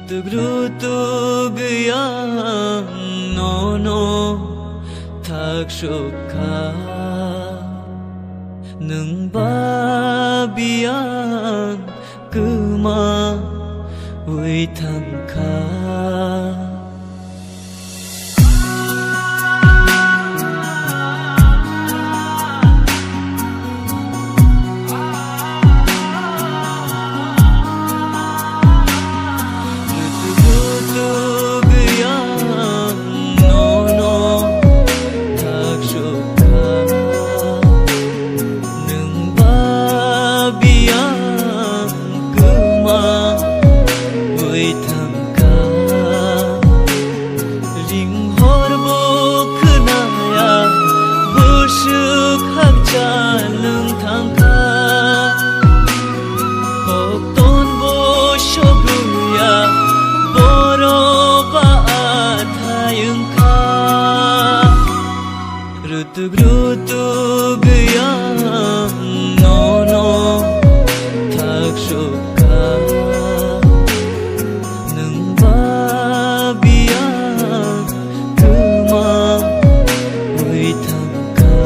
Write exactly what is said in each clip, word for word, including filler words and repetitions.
Rutuk rutuk ang nono thak sukha, nwng babi ang kwma wi thangkha. Rutuk rutuk ang nono thak sukha, nwng babi ang kwma wi thangkha. Ring hor bo khwnaya, bwswk hakcha nwng thangkha. Hokton bo sogwya, borok ba athai wngkha. Rutuk rutuk ang nono thak sukha, nwng babi ang kwma wi thangkha.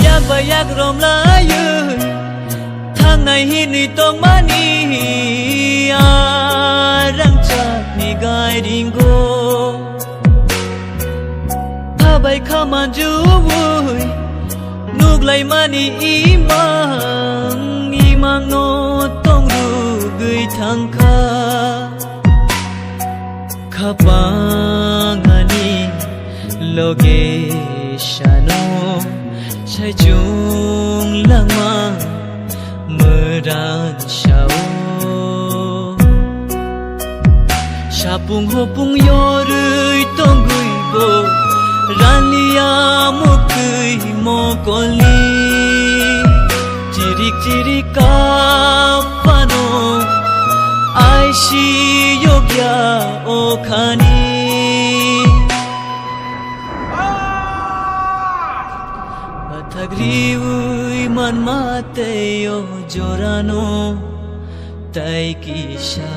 Yak bai yak romlaiwi thangnai hinwi tongmani a rangchakni gairingo. Khabai khamanjuwi nuklaimani imang imangno tongrugwi thangkha. Khapang ani loge sano saichung langma mwran sao. Sapung hopung yorwi tongwi bo ranliya muktwi mokolni. Chirik chirik kap phano aisi yokya o khani. Bathak riwi manma tei o jorano tai kisa.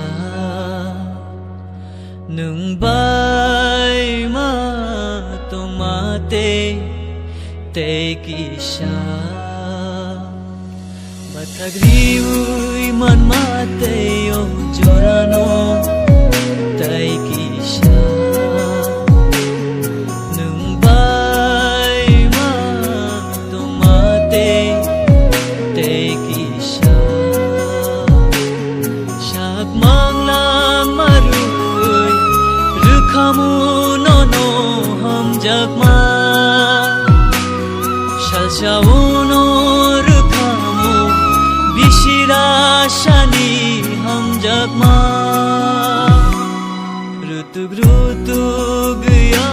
Nwng bai ma tongma tei, tei kisa. Bathak riwi manma tei o jorano tai kisa. Nwng bai ma tongma tei, tei kisa. Sak mangla marui rwkhamu nono hamjakma. Salsa uno rwkhamu bisira sani hamjakma. Rutuk rutuk ya